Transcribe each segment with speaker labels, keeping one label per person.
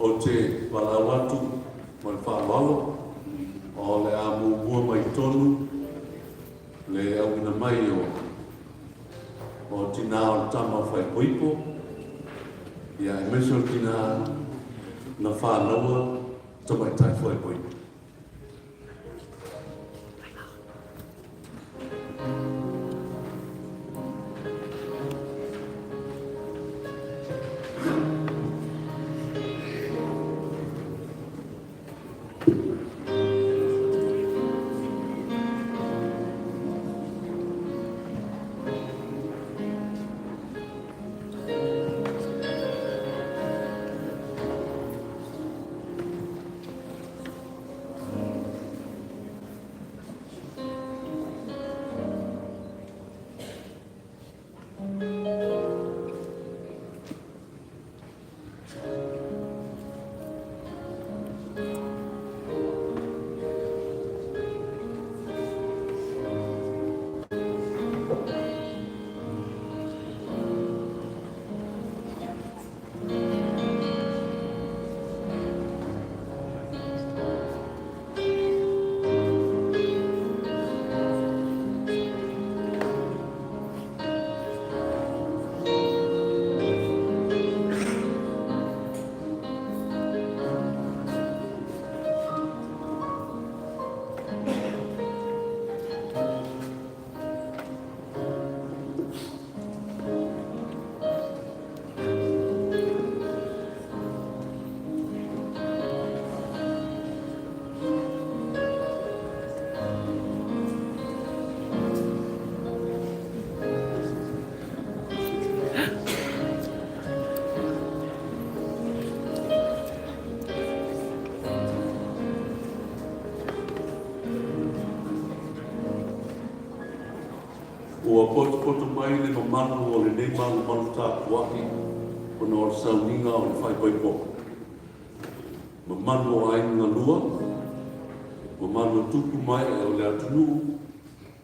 Speaker 1: Ou te valaau atu ma le faaaloalo o le a muamua mai totonu le auina mai o o tinā o le tama faaipoipo, ia aemaise o le tinā na fanaua tamaitai faaipoipo. Ua potopoto mai le mamalu o lenei malumalu tapuai ona o le sauniga o le faaipoipoga. Mamalu o aiga galua, mamalu o tupu ma ee o le atunuu,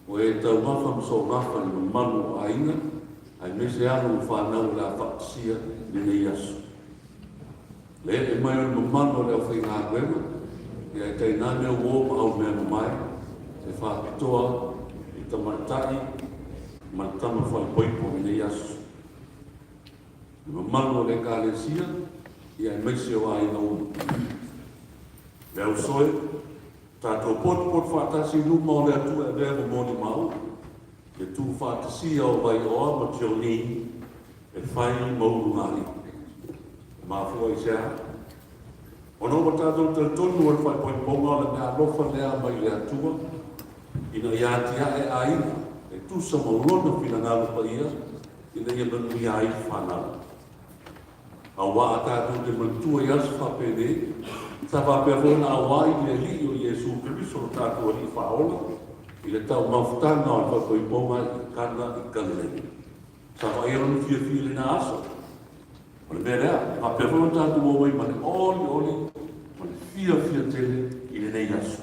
Speaker 1: o e taumafa ma soogafa i le mamalu o aiga, aemaise alo ma fanau o le a faatasia i lenei aso. Le ee mai o le mamalu o le aufaigaluega, ia e tainane uo ma aumea mamae e faapitoa i tamaitai ma le tama faaipoipo i lenei aso. Le mamalu o le Ekalesia, ia aemaise o aiga uma. Le ausoe, tatou potopoto faatasi i luma o le Atua e avea ma molimau, le tuufaatasia o Vaioa ma Jolene e fai ma ulugalii. E mafua i se a? Ona ua tatou talitonu o le faaipoipoga o le meaalofa lea mai le Atua ina ia atiae aiga e tusa ma Lona finagalo paia ina ia manuia ai le fanau. Auā a tatou te manatua i aso faapenei, sa faapea foi ona auai le Alii o Iesu Keriso lo tatou Alii Faaola i le taumafutaga o le faaipoipoga i Kana i Kalilea. Sa vaaia lona fiafia i lena aso. O le mea lea, e faapea foi ona tatou omai ma le olioli ma le fiafia tele i lenei aso.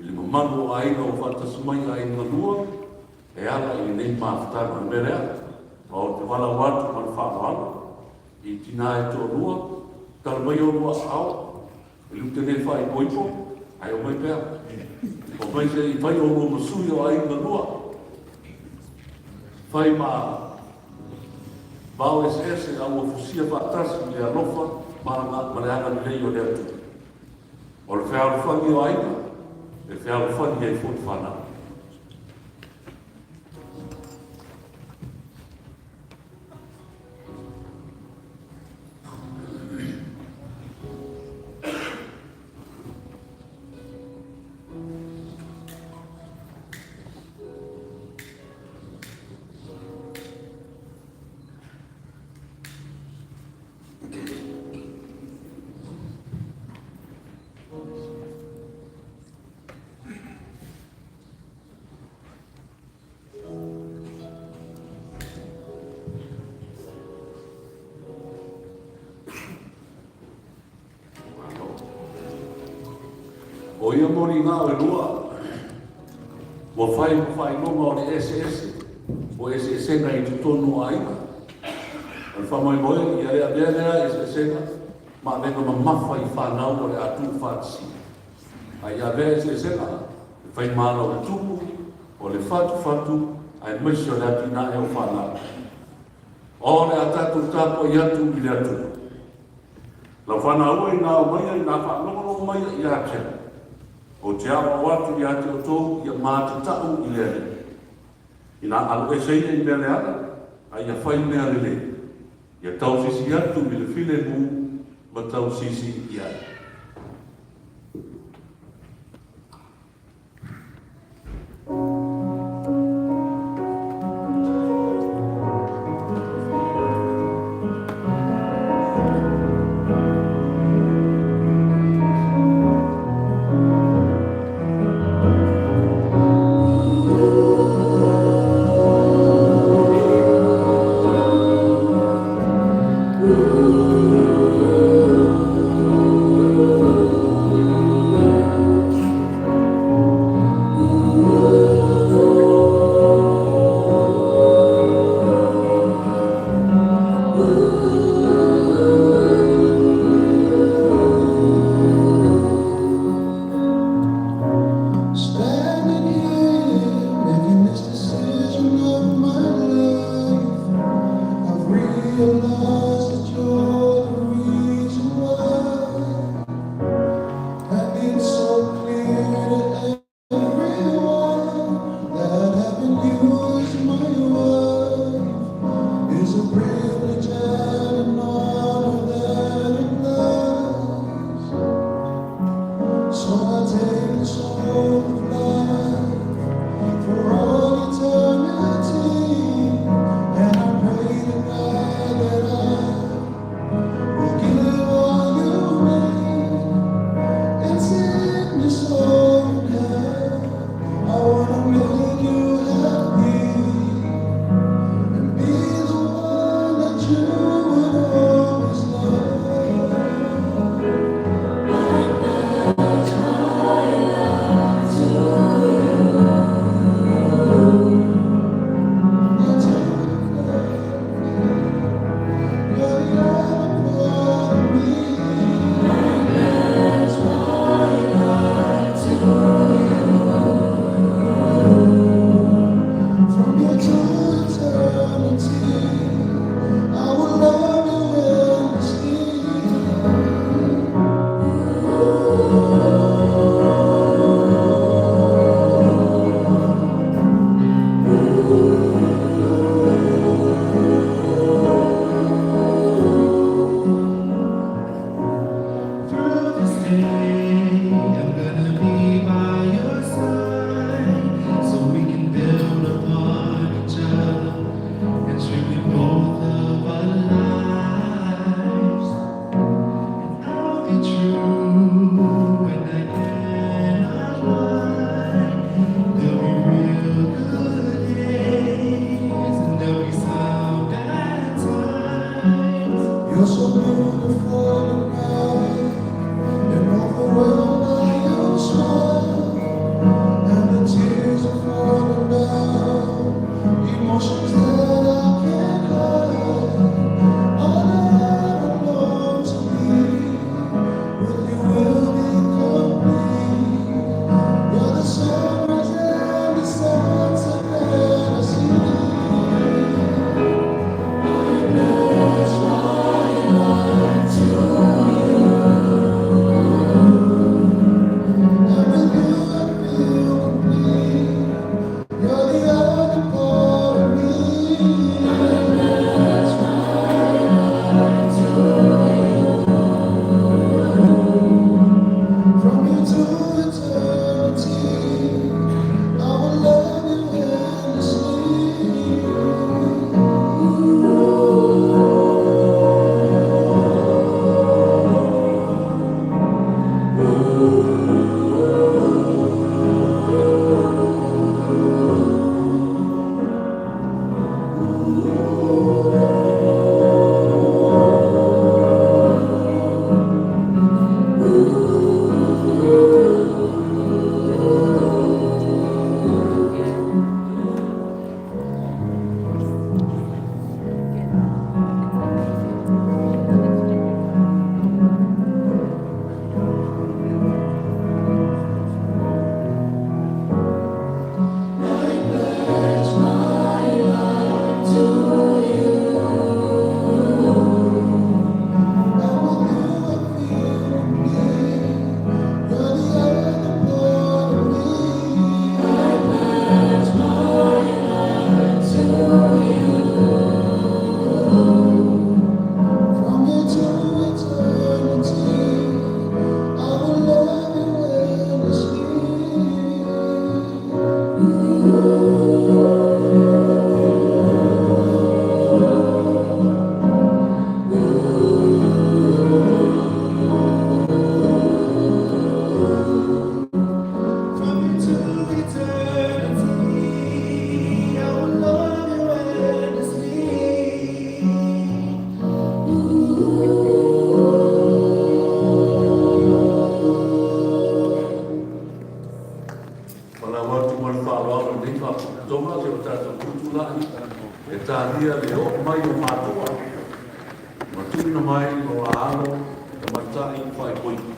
Speaker 1: I le mamalu o aiga ua faatasi mai aiga galua e ala i lenei mafutaga. O le mea lea, ou te valaau atu ma le faaaloalo i tinā e toalua, tala mai oulua aao, e le te le faaipoipo, ae omai pea. Omai se i fai oulua ma sui o aiga galua. Fai ma vao eseese a ua fusia faatasi i le alofa ma le agalelei o le Atua. O le fealofani o aiga, e fealofani ai foi fanau. O ia moliga e lua, ua fai ma faailoga o le eseese, o eseesega i totonu o aiga. O le faamoemoe, ia le avea lea eseesega. ma avega mamafa i fanau o le a tuufaatasia. A ia avea eseesega e fai ma ala o le tupu, o le fatufatu, aemaise o le atinae o fanau. O le a tatou tapuai atu i le Atua. Lau fanau e, ina aumaia, ina faalogologo maia ia te au, ou te aoao atu ia te outou ia matatau i le Alii. Ina aloese ia i mea leaga, a ia fai mea lelei. Ia tausisi atu i le filemu ma tausisi i ai. tatou tutulai e talia le oo mai o matua ma tuuina mai o la alo tamaitai faaipoipo.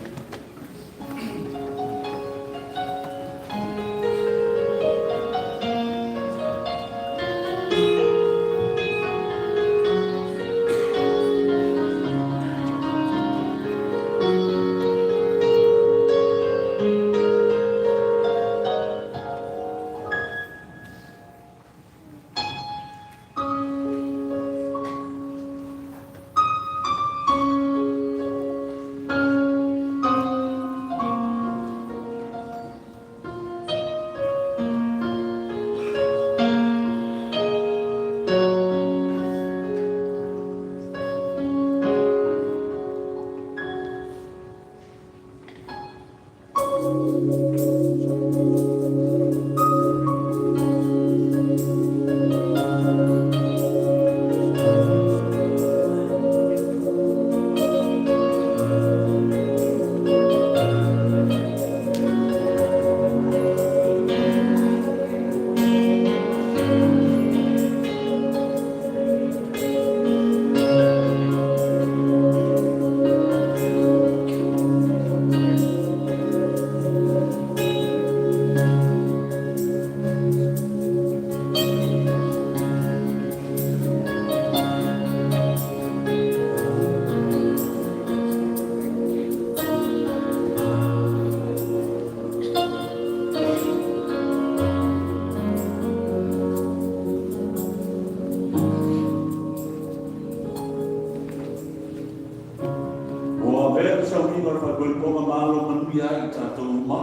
Speaker 1: Ua avea le sauniga o le faaipoipoga ma alo manuia ai i tatou uma,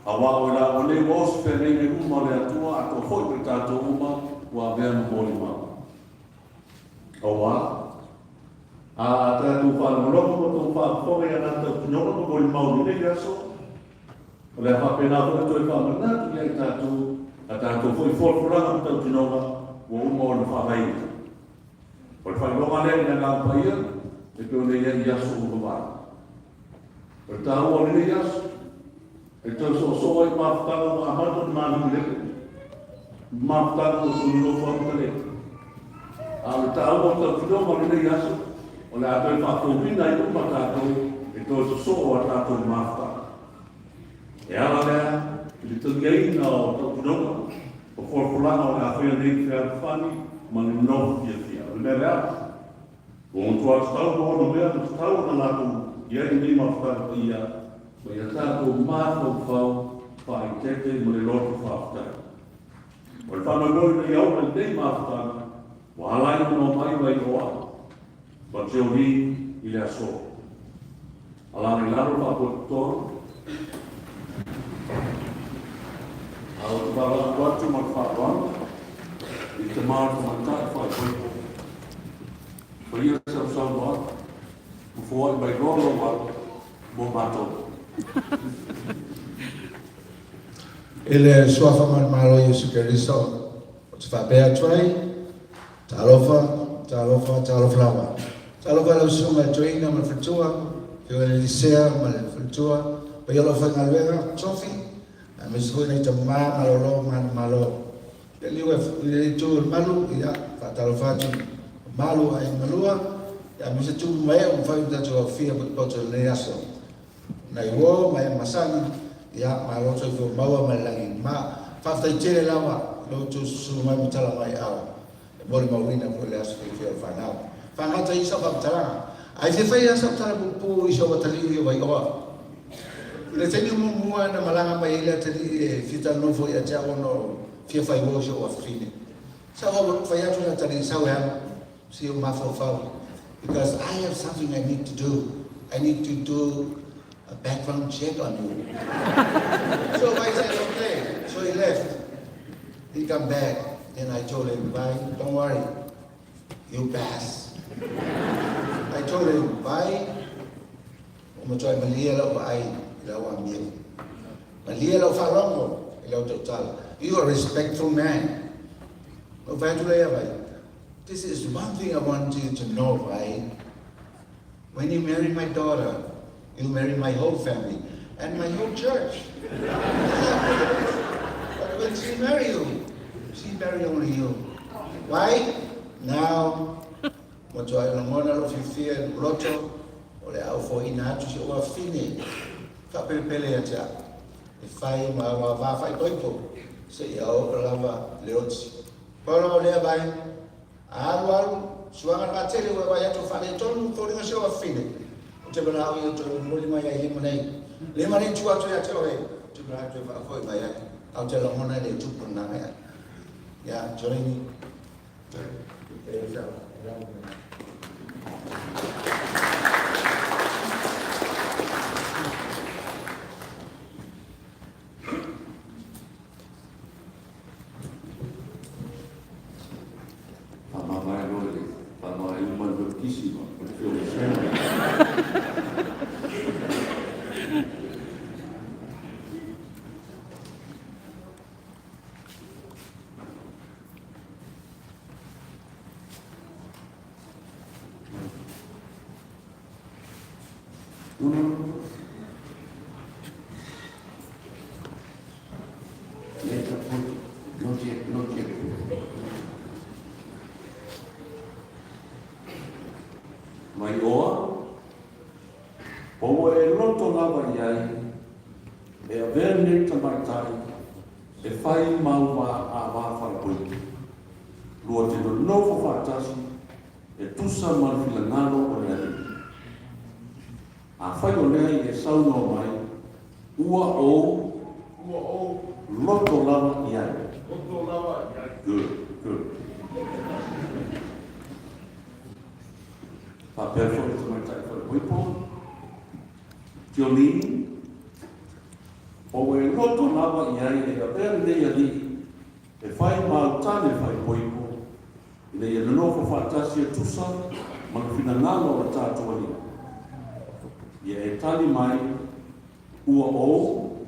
Speaker 1: aua o i la ua nei ua oso feagaiga i luma o le Atua atoa foi ma i tatou uma ua avea ma molimau. Aua, a tatou faalogologo ma tou faafofoga i a la tautinoga ma molimau i lenei aso, o le a faapena foi ona toe faamanatu ia i tatou a tatou foi folafolaga ma tautinoga ua uma ona faavaeina. O le faailoga lea i le Agaga Paia e pei ona i ai i aso ua mavae. O le taua o lenei aso, e tau soosoo ai mafutaga ua amata ona malulele, mafutaga ua outou nonofo ai ma taleni. A o le taua o tautinoga o lenei aso, o le a toe faafouina ai uma tatou e toe sosoo a tatou mafutaga. E ala lea i le taliaina o tautinoga o folafolaga o le a faia nei i le fealofani ma le nonofo fiafia. O le mea lea, ua matua tatau ma onomea ona tatau ona latou i ai lenei mafutaga paia ma ia tatou mafaufau faaeteete ma le loto faafetai. O le faamoemoe ina ia ola i lenei mafutaga ua ala ai ona omai mai Oahu ma Jolie i le aso. Alaga i lalo le faapotopotoga. A ou te valaau atu ma le faaaloalo i le tama o le tamaitai faaipoipo, faia sau saunoaga ma foai mai loa lou alo mo matou.
Speaker 2: I le Suafa ma le Malo o Iesu Keriso, ou te faapea atu ai, Talofa, talofa, talofa lava. Talofa i lau susuga i le Toeaina ma le faletua, afioga i le Lisea ma le faletua, paia o le aufaigaluega, Tofi, aemaise foi nai tama malolo ma manumalo. Ia liu i le itu o le malu, ia, faatalofa atu i mamalu o aiga malua, ia, aemaise tupu ma ee ua mafai ona tatou aofia potopoto i lenei aso. Nai uo ma e masani, ia, malo le soifua maua ma le lagi ma. Faafetai tele lava i lo outou susunu mai ma tala mai ao e molimauina foi le aso fiafia o le fanau. Faagata i sau faamatalaga. Ae fia fai lava sau tala puupuu i si ou atalii o Vaioa. I le taimi muamua na malaga mai ai le atalii e fia talanoa foi ia te au ona o fia fai uo i si ou afafine. Sa ou fai atu i le atalii, sau e alu, se i ou mafaufau because I have something I need to do. I need to do a background check on you. So I said, okay. So he left. He come back. Then I told him, bye, don't worry. You pass. I told him, bye. Ua matuai malie lau vaai i lau amio. Malie lau faalogo i lau tautala. You are a respectful man. Na ou fai atu lea ia Vai, This is one thing I want you to know, Vai. When you marry my daughter, you marry my whole family and my whole church. Then she marry you. She marry only you. Why? Now, matuai lagona lou fiafia i lou loto, o le a ou foaiina atu si ou afafine faapelepele ia te au, e fai ma au va faaipoipo seia oo lava i le oti. Pau lava o lea vai, a alu alu, suaga le vaatele ua vaai atu ua faaletonu foliga o si ou afafine, ou te manao ia toe momoli mai ai lima nei. Lima nei tuu atu ia te oe, ou te manao e toe faafoi mai ai. Ae ou te lagona e le tupu lena mea. Ia, Jolene, prepare yourself.
Speaker 1: Faamavae loa i le faamavae uma le Metotisi ma le Afioga i le Chairman. No, no, no, no. Later, not yet, not yet. Vaioa, po ua e loto lava i ai, e avea nei tamaitai e fai mau va a va faaipoipo, lua te nonofo faatasi e tusa ma le finagalo o le Alii. Afai o lea i e saunoa mai, ua ou
Speaker 3: Ua ou
Speaker 1: loto lava i ai.
Speaker 3: Loto lava i ai.
Speaker 1: Good, good. Faapea foi le tamaitai faaipoipo, Jolene, po ua e loto lava i ai e avea lenei alii e fai ma au tane faaipoipo, ina ia nonofo faatasi e tusa ma le finagalo o le tatou Alii. Ia e tali mai, Ua ou.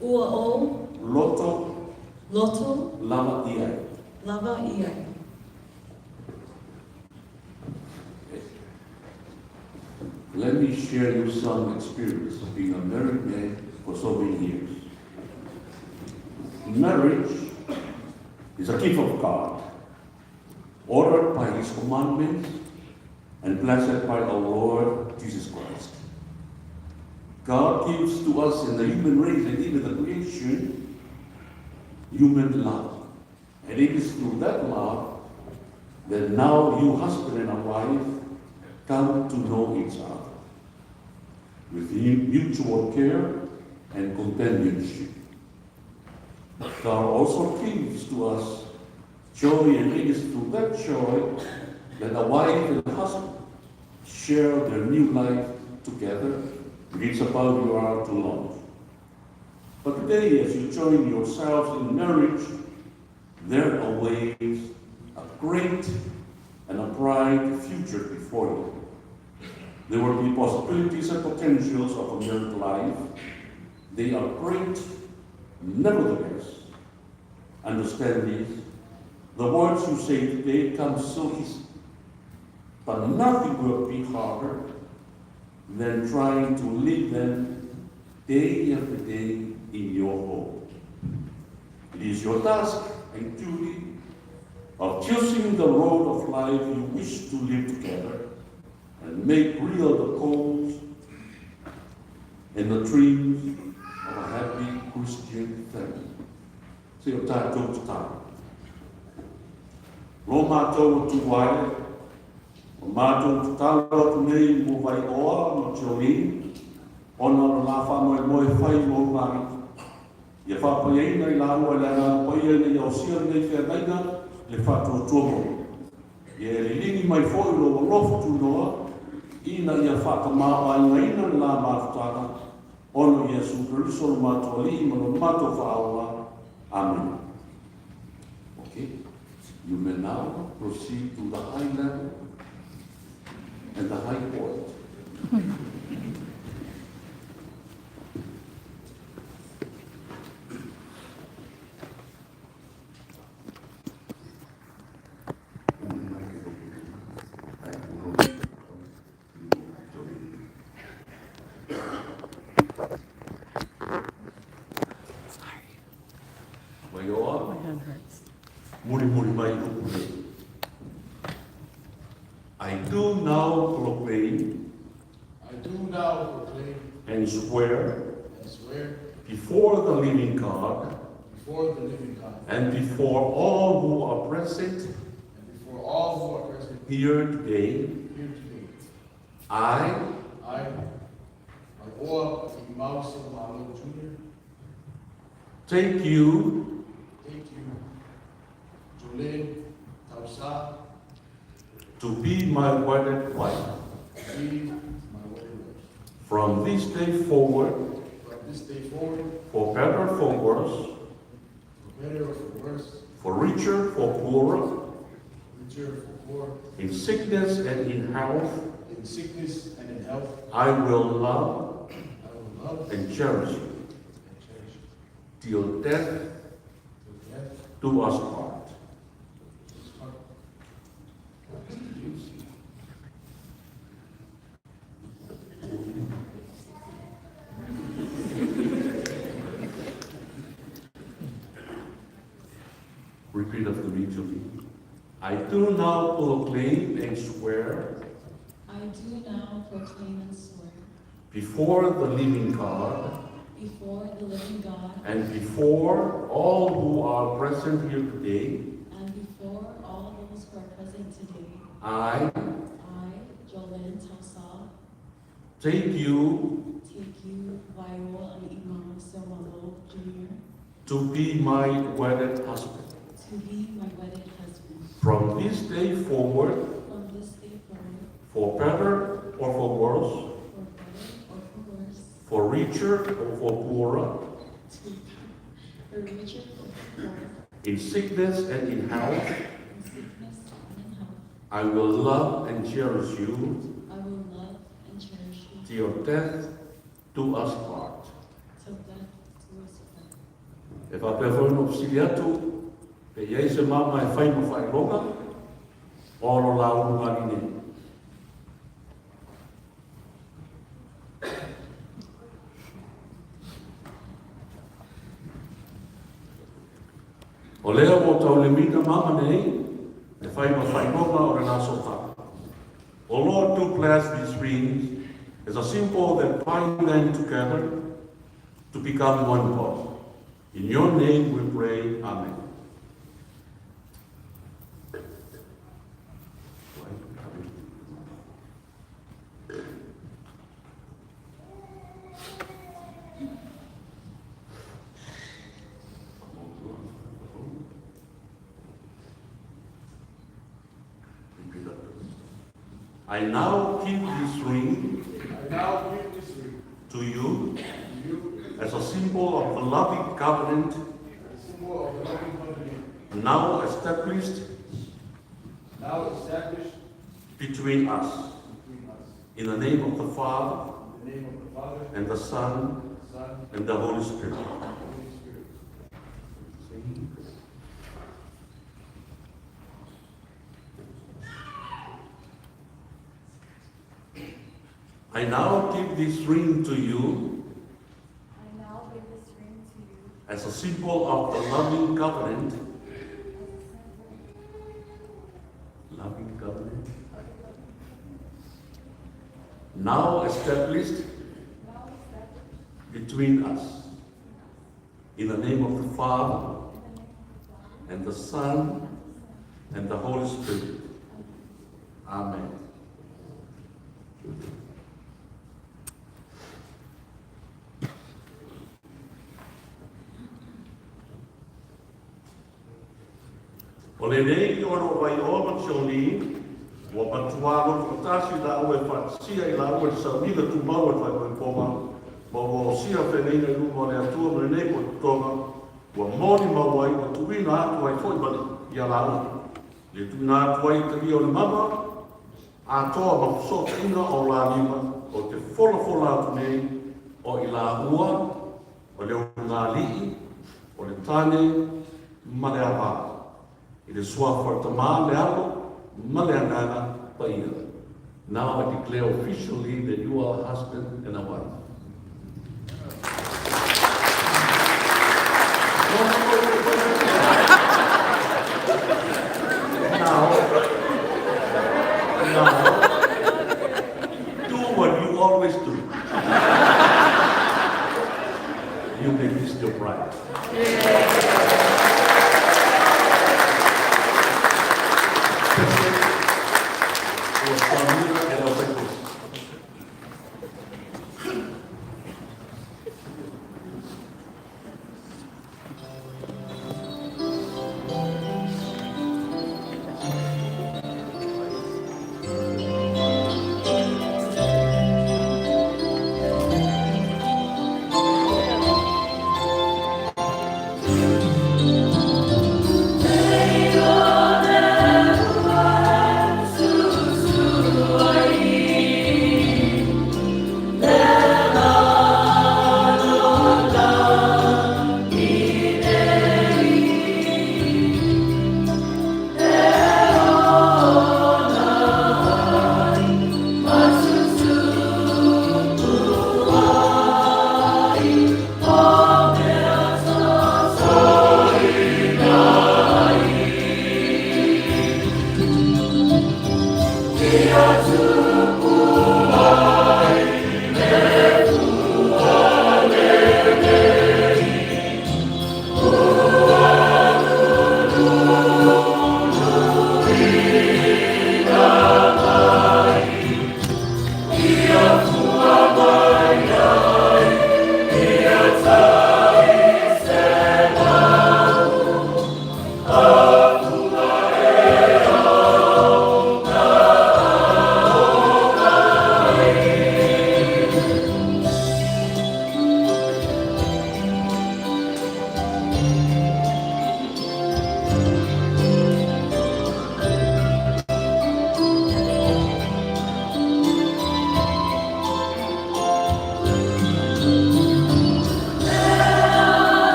Speaker 4: Ua ou.
Speaker 1: Loto.
Speaker 4: Loto.
Speaker 1: Lava i ai.
Speaker 4: Lava i ai.
Speaker 1: Let me share you some experience of being a married man for so many years. Marriage is a gift of God, ordered by His commandments and blessed by our Lord Jesus Christ. God gives to us in the human race and even the creation human love. And it is through that love that now you, husband and wife, come to know each other with mutual care and companionship. God also gives to us joy, and it is through that joy that a wife and husband share their new life together. It's about you are to love. But today, as you join yourselves in marriage, there awaits a great and a bright future before you. There will be possibilities and potentials of a married life. They are great, nevertheless. Understand this. The words you say today come so easy, but nothing will be harder than trying to live them day after day in your home. It is your task and duty of choosing the road of life you wish to live together and make real the goals and the dreams of a happy Christian family. Se o tatou tatalo. Lo matou Atua e, ua matou tatalo atu nei mo Vaioa ma Jolene, ona o le la faamoemoe fai mo Maria. Ia faapaiaina i lāua i le Agaga Paia ina ia osia lenei feagaiga i le faatuatua moni. Ia e liligi mai foi lou alofa tunoa ina ia faatamaoaigaina le la mafutaga ona o Iesu Keriso lo matou Alii ma lo matou Faaola. Amene. Okay. You may now proceed to the high level and the high court. Vaioa.
Speaker 5: hearts.
Speaker 1: Mulimuli mai upu nei. I do now proclaim
Speaker 3: I do now proclaim
Speaker 1: and swear
Speaker 3: and swear
Speaker 1: before the living God
Speaker 3: before the living God
Speaker 1: and before all who are present
Speaker 3: and before all who are present
Speaker 1: here today,
Speaker 3: here today,
Speaker 1: I,
Speaker 3: I, Mai'oa Imau Seumalo Jr.,
Speaker 1: take you
Speaker 3: take you, Jolene Tausa,
Speaker 1: to be my wedded wife.
Speaker 3: to be my wedded wife.
Speaker 1: From this day forward,
Speaker 3: From this day forward,
Speaker 1: for better, for worse,
Speaker 3: for better or for worse,
Speaker 1: for richer, for poorer,
Speaker 3: richer or for poor,
Speaker 1: in sickness and in health,
Speaker 3: in sickness and in health,
Speaker 1: I will love
Speaker 3: I will love
Speaker 1: and cherish you
Speaker 3: and cherish you
Speaker 1: till death
Speaker 3: till death
Speaker 1: do us part.
Speaker 3: do us part.
Speaker 1: Repeat after me, Julie. I do now proclaim and swear
Speaker 4: I do now proclaim and swear
Speaker 1: before the living God
Speaker 4: before the living God
Speaker 1: and before all who are present here today,
Speaker 4: and before all those who are present today,
Speaker 1: I
Speaker 4: I, Jolene Tausa,
Speaker 1: take you
Speaker 4: take you, Viola Imam Sewalo Jr.,
Speaker 1: to be my wedded husband.
Speaker 4: to be my wedded husband.
Speaker 1: From this day forward,
Speaker 4: From this day forward,
Speaker 1: for better or for worse,
Speaker 4: for better or for worse,
Speaker 1: for richer or for poorer,
Speaker 4: to for richer or for poorer,
Speaker 1: in sickness and in health,
Speaker 4: in sickness and in health,
Speaker 1: I will love and cherish you
Speaker 4: I will love and cherish you
Speaker 1: till death do us part.
Speaker 4: till death do us part.
Speaker 1: E faapea foi ona ou fesili atu, pe i ai se mama e fai ma faailoga, o lo la ulugalii nei. O lea ua taulimaina mama nei e fai ma faailoga o le la sootala. O Lord, do bless these rings as a symbol that bind them together to become one body. In your name we pray, Amen. I now give this ring
Speaker 3: I now give this ring
Speaker 1: to you
Speaker 3: to you
Speaker 1: as a symbol of the loving covenant
Speaker 3: as a symbol of the loving covenant
Speaker 1: now established
Speaker 3: now established
Speaker 1: between us.
Speaker 3: between us.
Speaker 1: In the name of the Father,
Speaker 3: In the name of the Father,
Speaker 1: and the Son,
Speaker 3: the Son,
Speaker 1: and the Holy Spirit.
Speaker 3: and the Holy Spirit.
Speaker 1: I now give this ring to you
Speaker 6: I now give this ring to you
Speaker 1: as a symbol of the loving covenant.
Speaker 6: as a symbol
Speaker 1: Loving covenant. Now established
Speaker 6: now established
Speaker 1: between us. In the name of the Father,
Speaker 6: in the name of the Father,
Speaker 1: and the Son, and the Holy Spirit. Amen. O lenei ona o Vaioa ma Jolene, ua matuā lotofatasi lāua e faatasia i lāua i le sauniga tumau o le faaipoipoga, ma ua osia feagaiga i luma o le Atua ma lenei pototoga, ua molimau ai, ua tuuina atu ai foi ma le, ia lāua. Le tuuina atu ai i talia o le mama, atoa ma fesootaiga o la lima, ou te folafola atu nei, o i lāua, o le ulugalii, o le tane ma le ava, i le suafa o le Tama, le Alo, ma le Agaga Paia. Now I declare officially that you are a husband and a wife.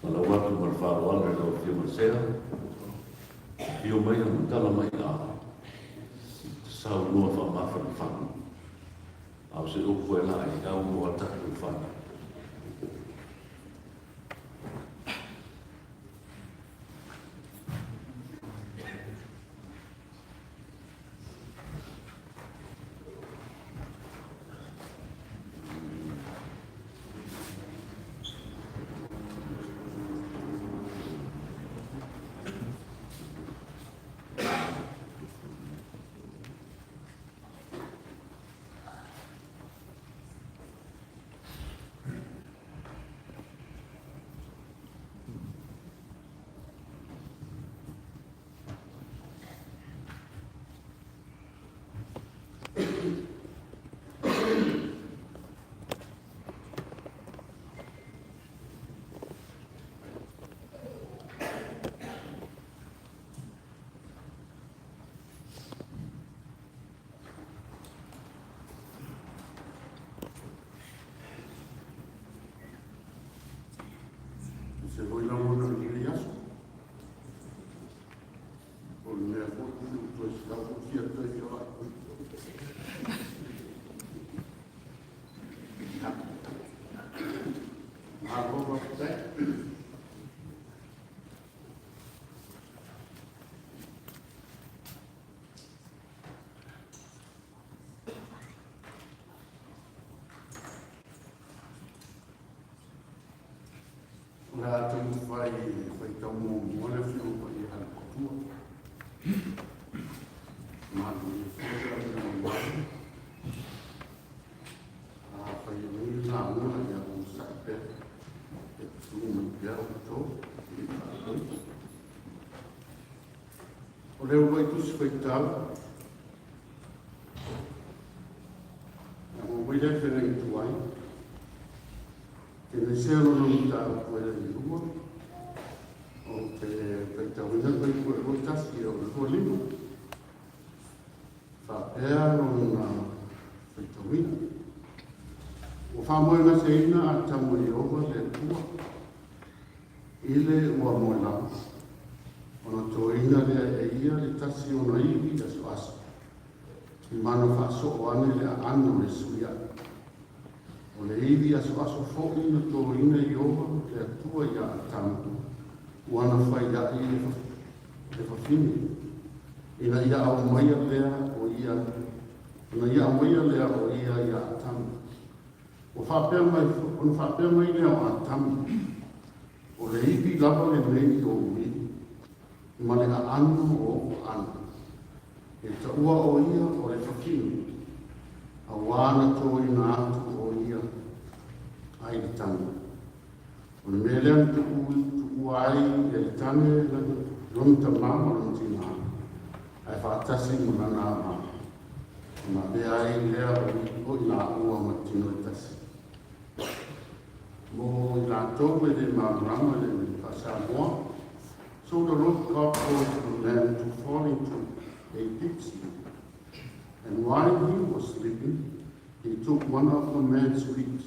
Speaker 1: Faatulou atu ma le faaaloalo i lau Afioga Sea, afio mai ma tala mai a te saunoa faamafanafana, a o se upu e laa i au mo a tatou fanau.
Speaker 5: Se foi lagona i lenei aso. O le mea foi ua toe silafutia toe feoai. Malo faafetai. O le a taumafai e faitau muamua le Afioga Paia a le Matua. Manuia foi le auina mamalu. Afai e nui le lauga, ia onosai pea e tutu mai pea outou i le faapoi. O le uluai tusi faitau, na maua mai lea feagai tuai, Kenesea lona mataupu e lagilua, ou te faitauina le fuaiupu e 21 e oo i le 25. Faapea lona faitauina. Ua faamoegaseina Atamu e Ieova le Atua i le ua moe lava, ona toina lea e ia le tasi ona ivi asoaso, i mana faasoo ane le aano o le sui aʻe. O le ivi asoaso foi na toina e Ieova le Atua iā Atamu, ua na fai aʻe i le fafine, ina ia aumaia lea o ia, ina ia aumaia lea o ia iā Atamu. Ua faapea mai, ona faapea mai lea o Atamu, O le ivi lava lenei i ou ivi, ma le aano o ou aano. E taua o ia o le fafine, auā na toina atu o ia ai le tane. O le mea lea na tuua ai e le tane lona tamā ma lona tinā, ae faatasi ma lana ama, ona avea ai lea o i lāua ma tino e tasi. Mo i latou e le malamalama i le faa-Samoa, So the Lord God caused the man to fall into a deep sleep. And while he was sleeping, he took one of the man's ribs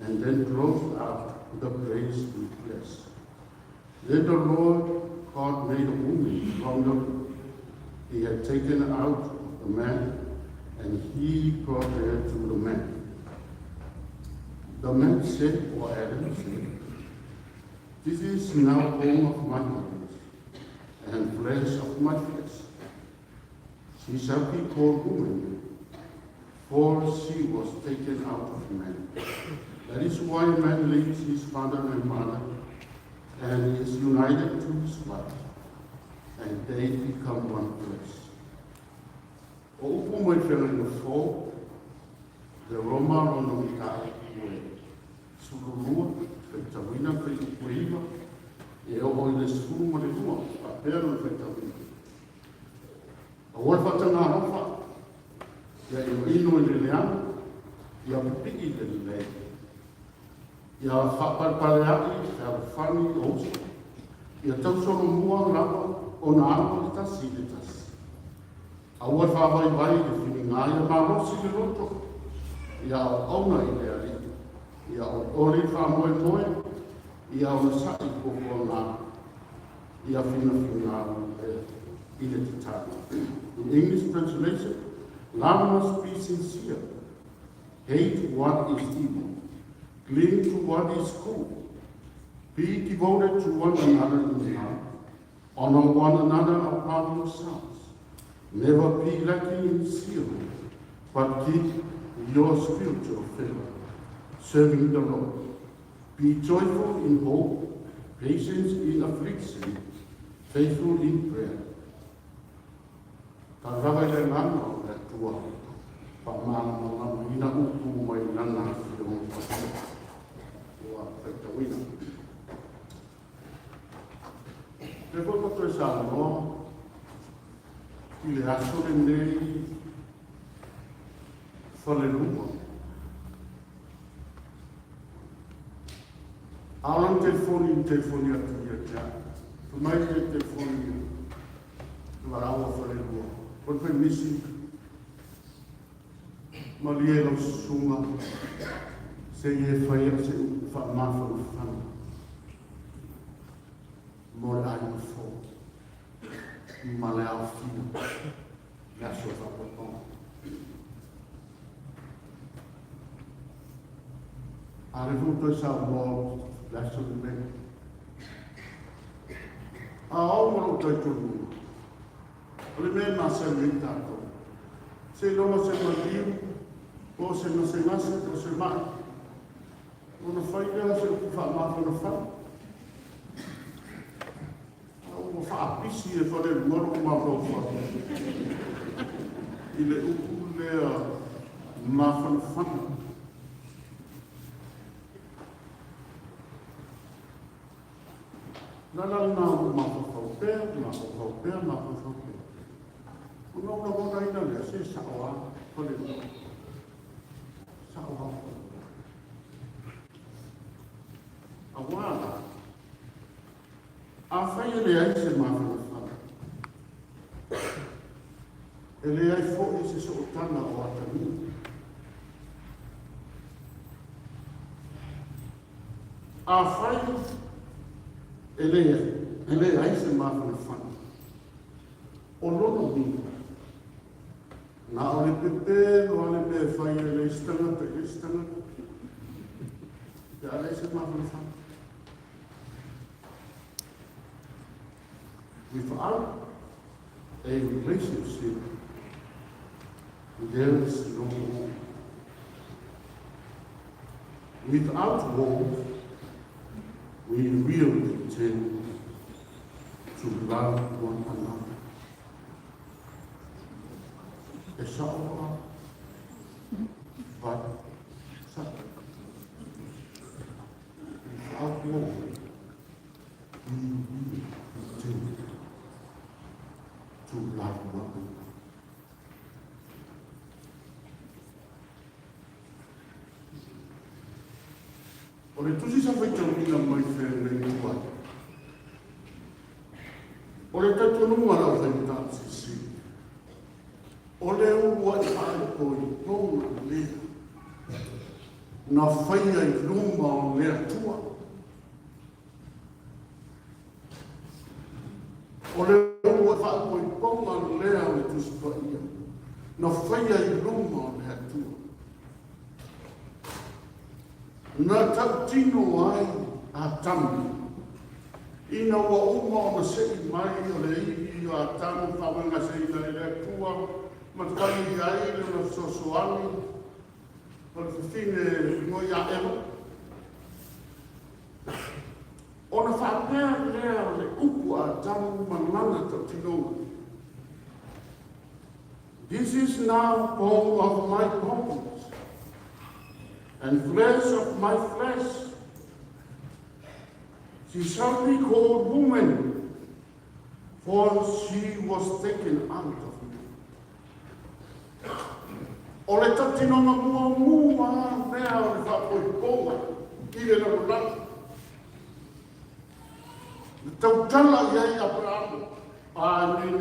Speaker 5: and then closed up the place with flesh. Then the Lord God made a woman from the he had taken out of the man, and he brought her to the man. The man said, or Adam said, This is now bone of my bones and flesh of my flesh. She shall be called woman, for she was taken out of man. That is why man leaves his father and mother and is united to his wife, and they become one flesh. O upu mai Feagaiga Fou, The Roma lona mataupu e 12, faitauina fuaiupu e 9, e oo i le 12, faapea lona faitauina. Aua le faataga alofa, ia inoino i le leaga, ia pipii i le lelei. Ia faapalepaleaʻi fealofani o uso, ia tausolomua lava ona alo le tasi i le tasi. Aua le faavaivai i le filiga, ia malosi le loto, ia auauna i le Alii, ia olioli le faamoemoe. Ia onosai i fuafuaga ia finafinau i le tatalo. In English translation, love must be sincere. Hate what is evil. Cling to what is good. Be devoted to one another in love. Honor one another above yourselves. Never be lacking in zeal, but keep your spiritual fervor, serving the Lord. Be joyful in hope, patient in affliction, faithful in prayer. Talofa i le agaga o le Atua, faamalamalamaina upu mai lana Afioga Paia ua faitauina. Lea foi ua toe saunoa i le aso lenei falelua. A o lana telefoni, telefoni atu ia te au. Fai mai le telefoni ia, valaau a falelua. Koe fai misi, malie lau susuga, se i e fai au se upu faamafanafana mo le aiga fou ma le aofia le aso faapapaga. A lea foi ua toe saunoa le aso lenei. A au ma lou talitonuga, o le mea e masani ai tatou, seiloga se maliu, po o se gasegase, po o se mai, ona fai lea o se upu faamafanafana. A ua faapisi e falelua lou mafaufau i le upu lea mafanafana. La la lena o lou mafaufau pea, mafaufau pea, mafaufau pea. Ona ou lagonaina lea, se sao lava falelua. Sao lava falelua. Aua la, Afai e leai se mafanafana, e leai foi se sootaga o atalii. Afai e leai se mafanafana, o lona uiga, na o le pepelo lava le mea e fai e le isi tagata i le isi tagata, pe a leai se mafanafana. Without a relationship, there is no hope. Without hope, we will pretend to love one another. E sao lava, vai sao. Without hope, we will pretend to love one another. O le tusi sa faitauina mai Feagaiga Tuai. O le talitonuga o le aufaimataupu silisili, o le uluai faaipoipoga lea na faia i luma o le Atua. O le uluai faaipoipoga lea o le Tusi Paia na faia i luma o le Atua. Na tautino ai Atamu ina ua uma ona sei mai o le ivi o Atamu faauigaseina e le Atua ma fai i ai lona fesoasoani o le fafine igoa ia Eva. Ona faapea lea o le upu a Atamu ma lana tautinoga, This is now bone of my bones and flesh of my flesh. She shall be called woman, for she was taken out of man. O le tautinoga muamua lea o le faapoipoga i le lalolagi. Na tautala i ai Aperamo, a nei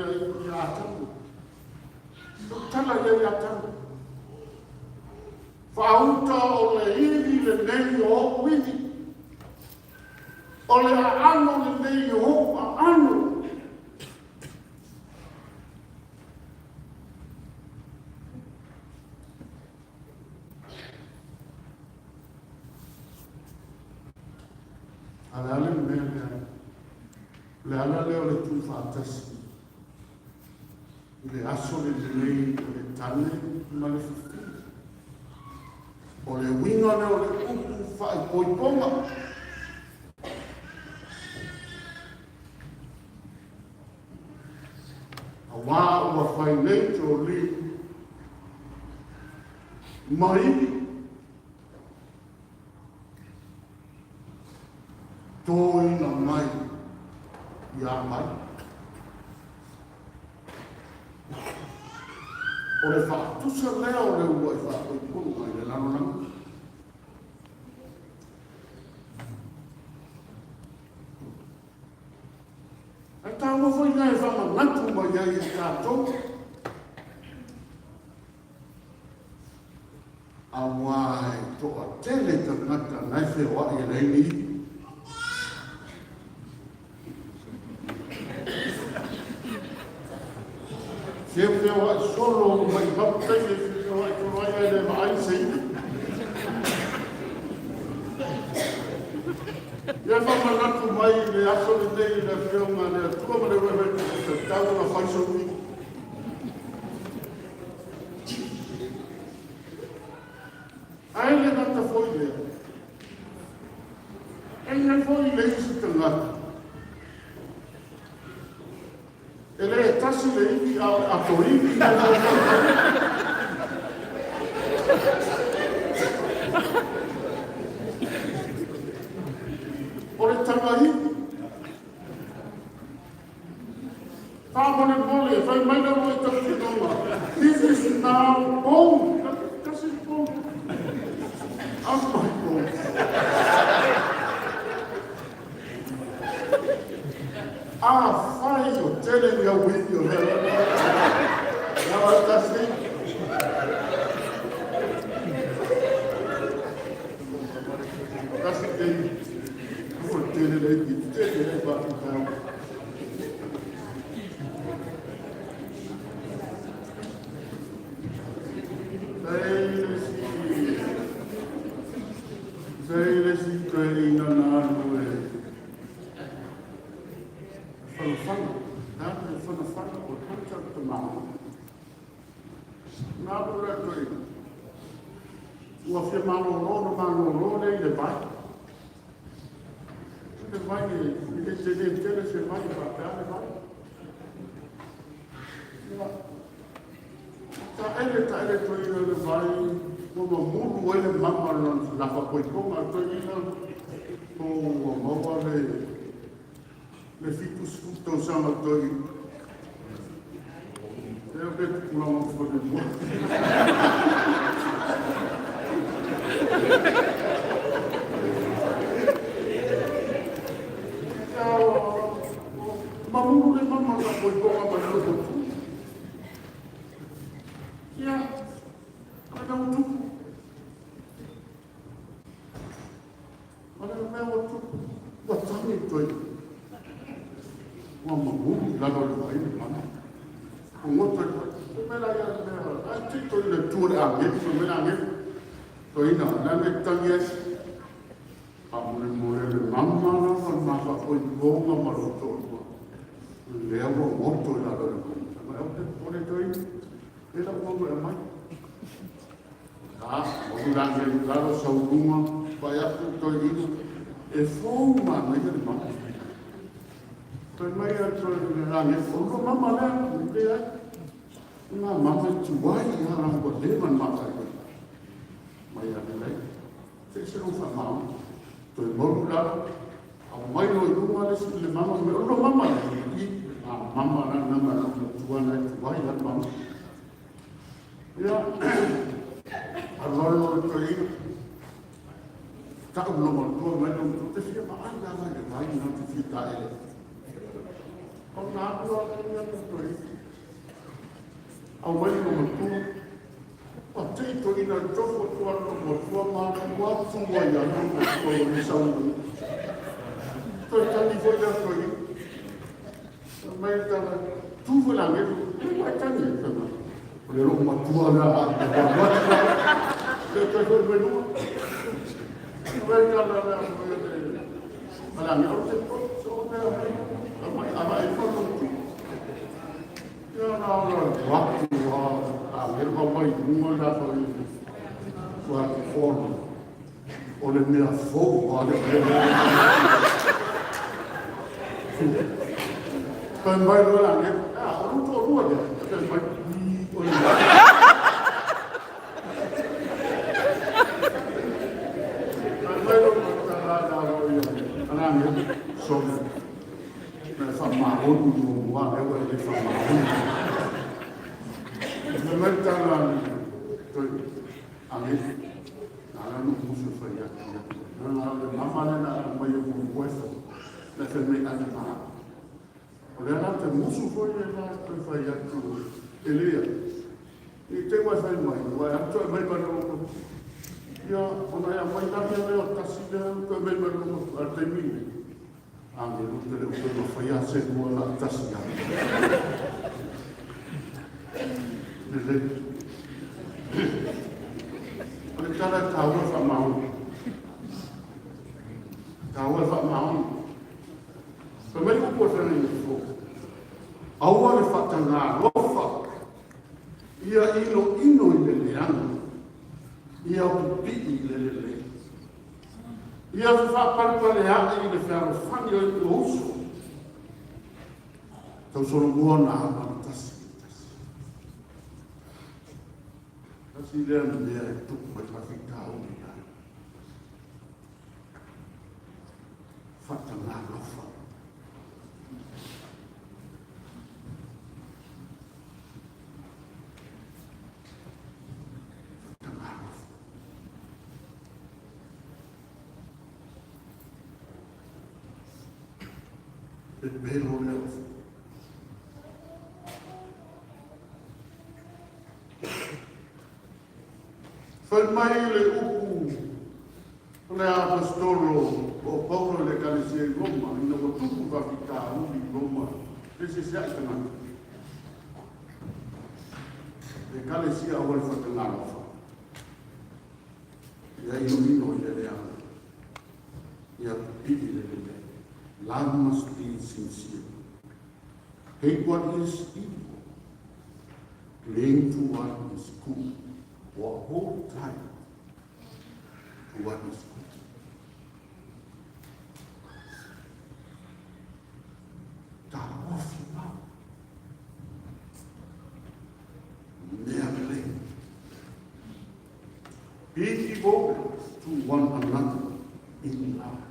Speaker 5: ia Atamu. Tautala i ai Atamu. Faauta o le ivi lenei o ou ivi. O le aano lenei o ou aano. A o le a le mea lea? O le ala lea o le tuufaatasi i le aso lenei o le tane ma le fafine. O le uiga lea o le upu faaipoipoga. Auā ua fai nei Jolie ma ivi toina mai ia mai. O le faatusa lea o le uluai faaipoipoga i le lalolagi. Ae taua foi lea e faamanatu mai ai ia tatou. Auā e toatele tagata na e feoai e leai ni ivi. Feofeoai solo maimau taimi e feoai solo ai ae le vaai se ivi. Ia faamanatu mai i le aso lenei i le Afioga a le Atua ma le Uefe e tatau ona fai sou ivi. Ae le gata foi i lea, e i ai foi le isi tagata e le tasi le ivi a o le ato ivi. O le taga ivi. Faamolemole, fai mai le uluai tautinoga, This is now bone. Tasi le bone. Out my bone. Afai o tele ni au ivi o lea. Lava tasi. Tasi te ivi. Ua tele le ivi. Tele le faafitauli. Sa i ai le isi toeaina na alu e fanafana, na alu e fanafana o hunter le tamaoaiga. Na alu la toeaina, ua fia malolo ona malolo lea i le vai. O le vai e le tele tele se vai e faapea le vai. Ia, taele taele toeaina i le vai, ua mamulu ai le mama o lona lafakoipoga a toeaina po ua maua le le 70 tausaga toeaina. Lea pe tupulaga o falelua. Mamulu le mama na koipoga ma le loto tu. Ia, ana ua tupu. O le mea ua tupu, ua tagi toe. Ua mamulu i lalo o le vai le mama. Ua goto i le vai. Fai mai la ia le mea, ai te toi le tua le agelu, fai mai le agelu. Toeaina, o le a le mea e te tagi ai? Faamolemole le mama lava le ma faafoifoga ma lou toalua. Lea ua goto i lalo o le vai. Fai mai, aua te popole toeaina, e lau maua e aumai. A, malu le agelu i lalo, sau i luga, vaai atu toeaina, e fou manaia le mama. Fai mai a le agelu, o lua mama lea, leai. O ngā mama i tuai i a rāua leva na mātai mai a lelei. Se ese lou faamaoni. Toe malu i lalo, aumai loa i luga le isi le mama, fai mai, o lua mama lea? I, a mama la na ma lou matua na e tuai la le mama. Ia, alu alu loa le toeaina, tau lou matua mai lou matua, te fia vaai lava i le vai na te fia taele. Ona alu loa lea le toeaina. Aumai lou matua, Ua tei toeaina i tofo atu a lou matua ma alu atu ai a lou matua ua le sau i luga. Toe tagi foi lea toeaina. Fai mai le tala, tu foi le agelu, e ua e tagi ai? Fai mai, o le loomatua lea a te alu atu la. Le toe foi mai luga. Fai mai le tala lea foi a le a le agelu, o te so mea mai, mai ava e fa tu. Ia na ona atu a agelu au mai luga la foi ua fono. O le mea fou a le Fai mai loa le agelu, a o lou toalua lea. Fai mai, o le mea. Fai mai loa tala la lo ia a le agelu, sole. Me whaamahonu mo mua, lea ua e le whaamahonu. Fai mai tala toi agelu, na la no musu fai atu ia. Na le mama le na mai o mo uefo. Le fai mai ana ma. O lea la te musu foi e la toe fai atu e lea. I te ua fai mai, ua atu e mai mai lo. Ia, ona ia mai la lea o tasi lea toe mai mai lo a taimi nei. Angelu te le upe ma fai a se lua la tasi a. Lelei. O le tala e taua whaamaoni. Taua whaamaoni. Fai mai upu o tana i fo. Aua le whatangalofa. Ia ino ino i le leaga. Ia pipii i le lelei. Ia whaapalepale ae i le fealofani o i o uso. Tau solomua na ama le tasi i le tasi. Tasi lea mea e tupu mai faafitauli ai. Whatangalofa. Whatangalofa. Pepelo lea o Fai mai le upu o le apostolo o Paulo i le Ekalesia i Roma, ina ua tupu faafitauli i Roma, le seseai tagata. Le Ekalesia aua le whatangalofa. Ia inoino i le leaga. Ia pipii i le lelei. Love must be sincere. Hate what is evil. Cling to what is good. Or hold tight to what is good. Taofi mau. Mea lelei. Be devoted to one another in love.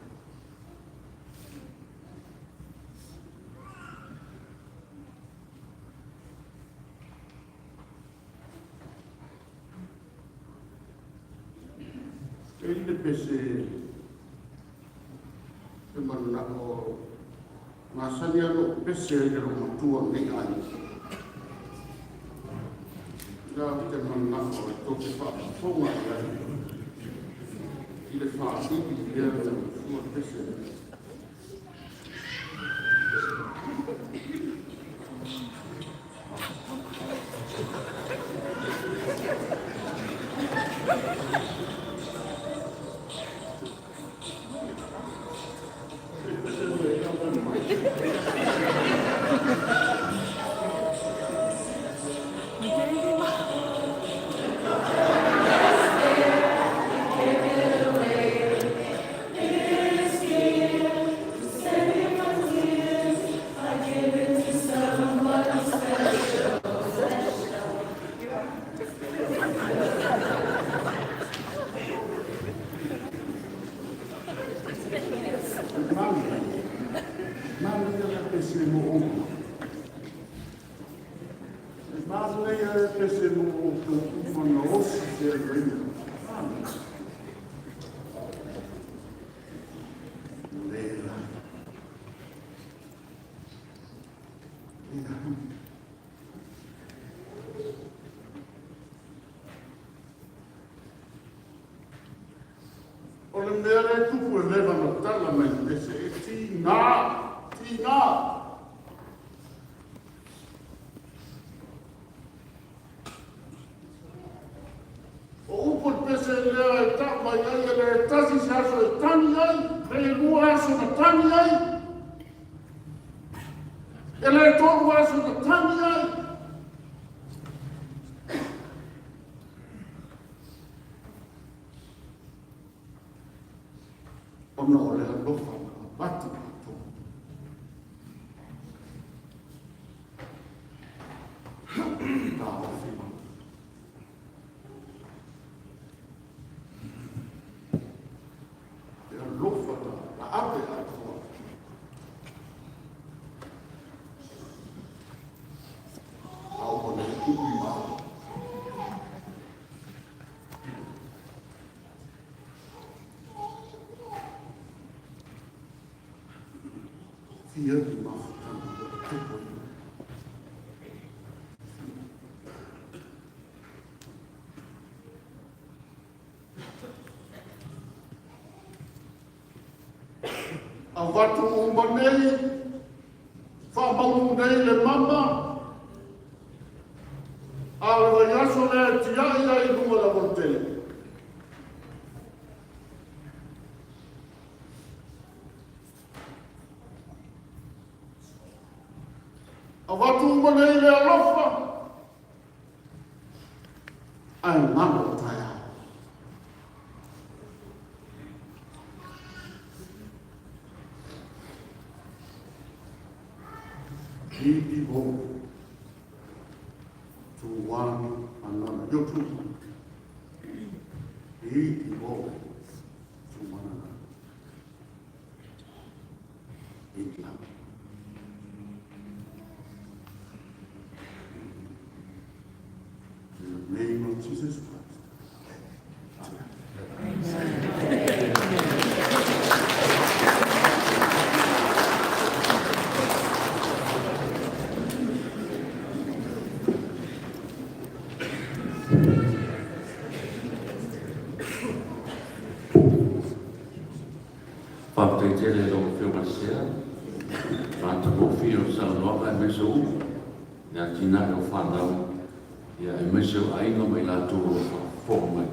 Speaker 5: E i le pese e mananao masani a lou pese ai le loomatua lenei aiga. La ou te mananao e tou te faafofoga i ai i le faaivi lea na fua pese lea. Manaia, manaia le pese mo outou. E manaia le pese mo outou uma na osi fealuaina. Manaia. Leai. Leai. O le mea lea e tupu e leva ona tala mai le pese, e tiga Tina. O upu o le pese lea e tau mai ai e le tasi se aso e tagi ai, pe le lua aso na tagi ai, e le tolu aso na tagi ai. Ona o le alofa na avatu i outou. Taofi mai. Le alofa na ave atoa. A ua le umi mau. Fia ni mafutanga o te tupu i. Avatu uma nei, faamaunu nei le mama, a o le vaiaso lea e tiai ai i luga o le aualatele. Avatu uma nei le alofa, ae galo le taeao. Be devoted to one another. You too. Be devoted to one another. In love. In the name of Jesus Christ. Amen.
Speaker 1: Faafetai tele i lau Afioga i le Sea, matagofie o le saunoaga aemaise o upu i le atinae o fanau, ia aemaise o aiga ma i latou o lo o faafofoga mai.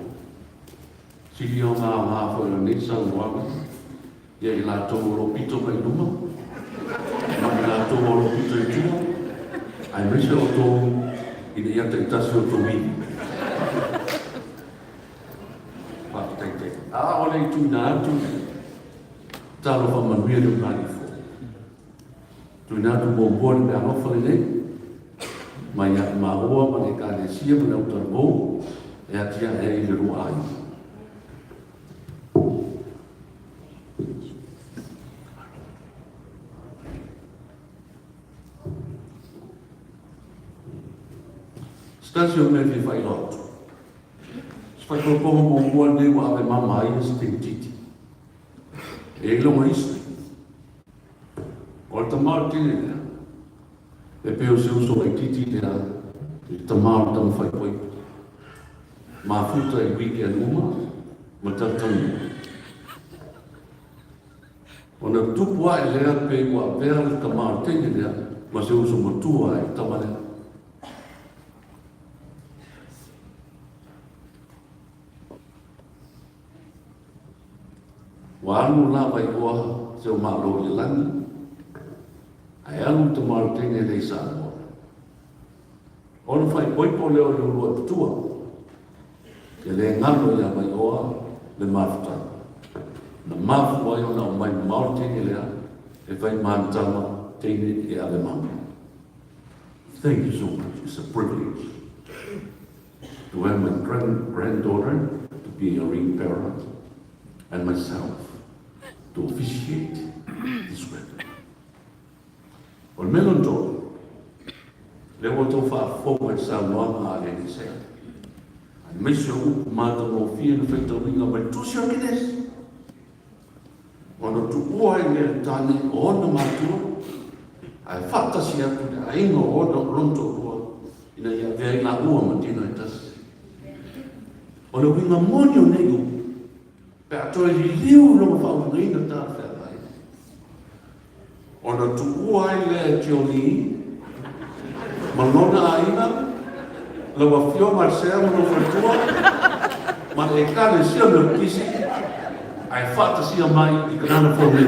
Speaker 1: Sili ona aoga foi o lenei saunoaga ia i latou o lo o pito mai i luma ma i latou o lo o pito i tua, aemaise outou ina ia taitasi outou ivi. Faafetai tele. A o le i tuuina atu le tatalo faamanuia i le ulugalifo, tuuina atu muamua le meaalofa lenei mai ia maua ma le Ekalesia ma le autalavou e atiae ai le lua aiga. Se tasi o mea e fia faailoa atu, se faitautoga muamua lenei ua ave mama ai se teititi. E i ai lona history. O le tama o le teine lea, e pei o se uso laitiiti lea i le tama o le tama faaipoipo. Mafuta i weekend uma ma talatalanoa. Ona tupu ae lea pei ua avea le tama o le teine lea ma se uso matua i le tama lea. Ua alu lava i oa se o Malo i le lagi, ae alu le tama o le teine lea i Samoa. Ona faaipoipo lea o le uluai matua, e le galo ia Vaioa le mafutaga. Na mafua ai ona aumai mamao le teine lea e fai ma ana tama teine e ave mama. Thank you so much. It's a privilege to have my granddaughter to be a ring bearer and myself to officiate this wedding. O le mea lona tolu, lea ua outou faafofoga i le saunoaga a le Elisea, aemaise o upu matagofie na faitauina mai le Tusi o Kenesi, ona tuua ai lea le tane o ona matua, ae faatasi atu le aiga o ona o lona toalua, ina ia avea ai laua ma tino e tasi. O le uiga moni o nei upu, pe a toe liliu i lona faauigaina talafeagai. Ona tuua ai lea e Tioni ma lona aiga, lau Afioga i le Sea ma lou faletua, ma le Ekalesia Metotisi, ae faatasia mai i Kanana fou nei.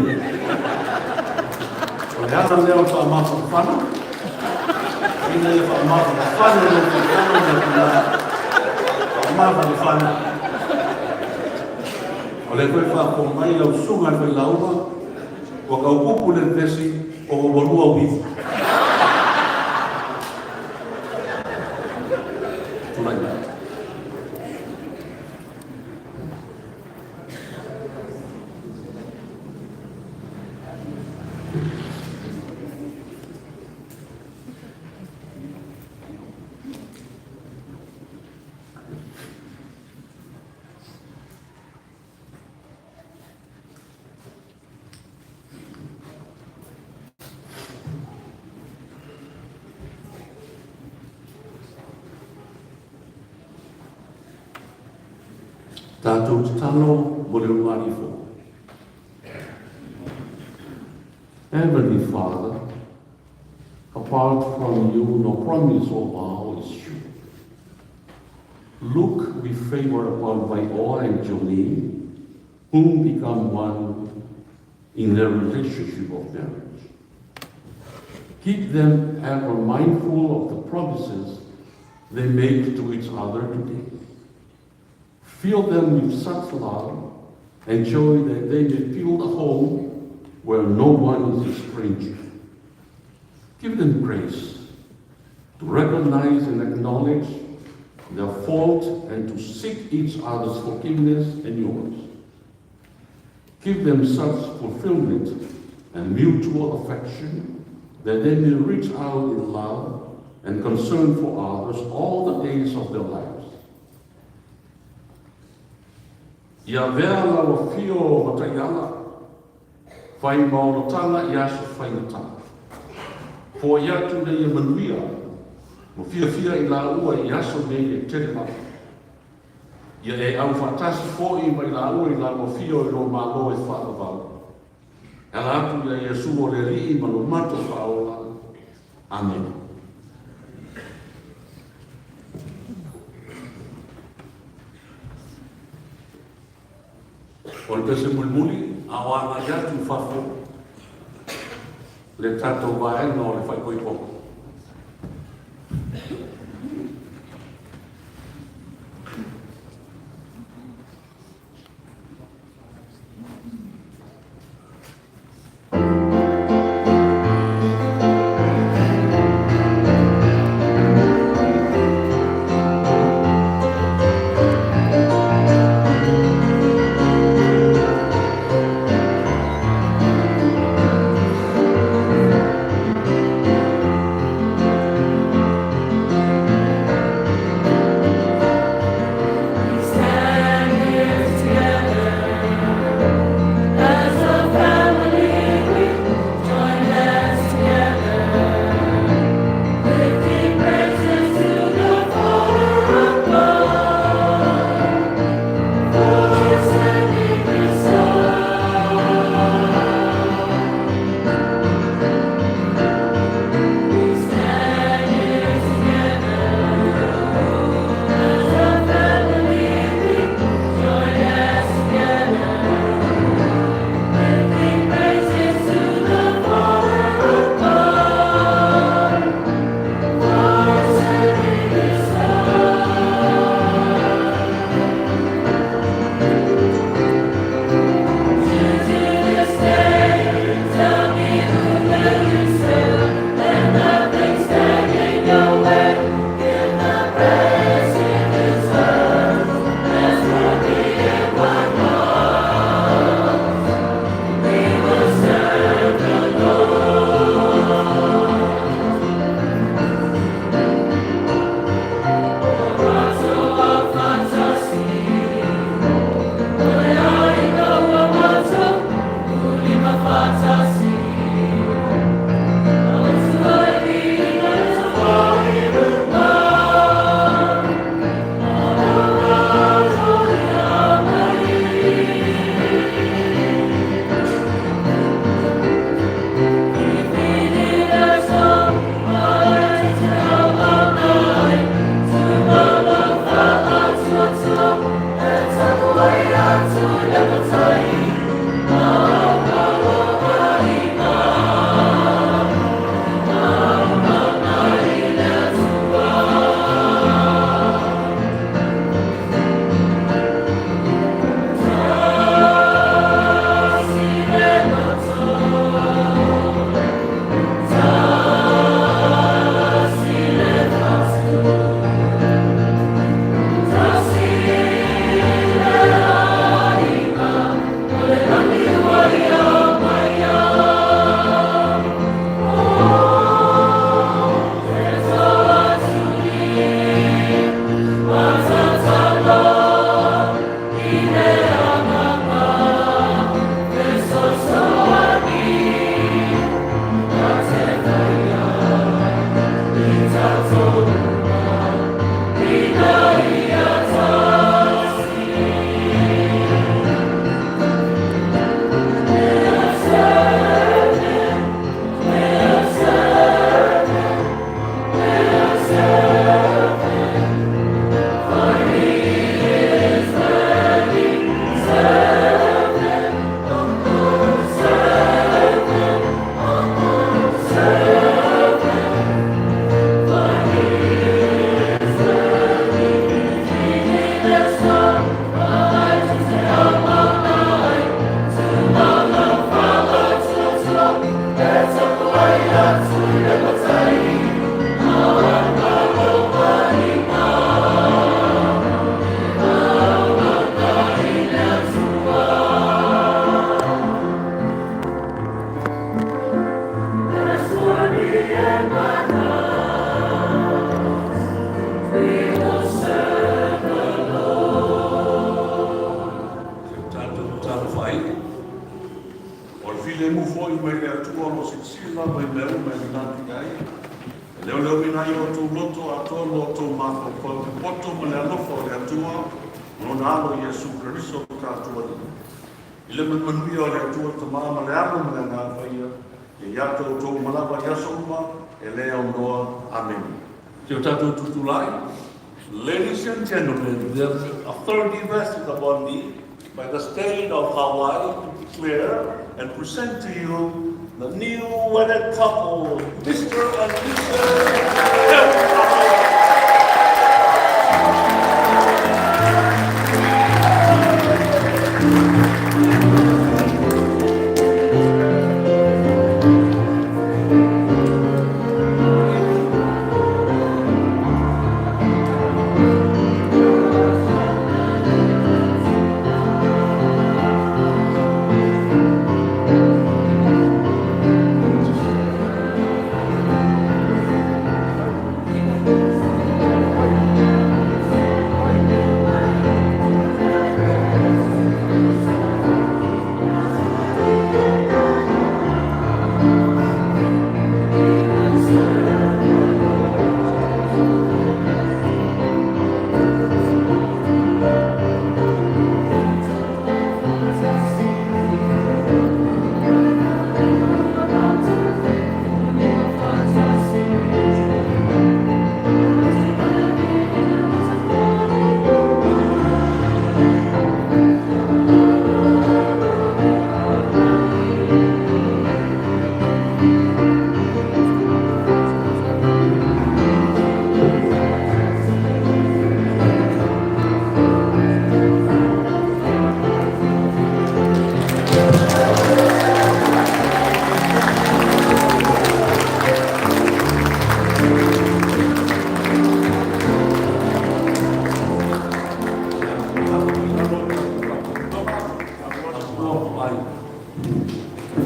Speaker 1: O le ala lea o le faamafanafana, ina ia faamafanafana lau finagalo ma tina, faamafanafana. O lea foi e faafofoga mai lau susuga i le failauga, Ua tau pupu le vevesi ona ua lua ou ivi. Tulai mai. Tatou tatalo mo le ulugalii fou. Heavenly Father, apart from you, no promise or vow is sure. Look with favor upon Vaioa and Jolene, whom become one in their relationship of marriage. Keep them ever mindful of the promises they make to each other today. Fill them with such love and joy that they may build a home where no one is a stranger. Give them grace to recognize and acknowledge their fault and to seek each other's forgiveness and yours. Give them such fulfillment and mutual affection that they may reach out in love and concern for others all the days of their lives. Ia avea lau afio o Mataiala, whai maolotanga i aso whaingata. Foai atu nei e manuia, ma fiafia i laua i aso nei e tele lava. Ia e aufaatasi foi ma i laua i lau afio i lou Malo e faavavau. E ala atu ia Iesu o le Alii ma lo matou Faaola. Amene. O le pese mulimuli, a o agai atu i fafo le tatou vaega o le faikoikoga. Si o tatou talofa ai, o le filemu foi mai le Atua o lo o silasila lava i mea uma e manatu i ai, e leoleoina ai o outou loto atoa ma outou mafaufau i le poto ma le alofa o le Atua ma Lona Alo Iesu Keriso lo tatou Alii. I le manumanuia o le Atua le Tama ma le Alo ma le Agaga Paia, ia ia te outou uma lava i aso uma e le aunoa. Amene. Si o tatou tutulai. Ladies and gentlemen, the authority vested upon me by the state of Hawaii to declare and present to you the new wedded couple, Mr. and Mrs. Eric.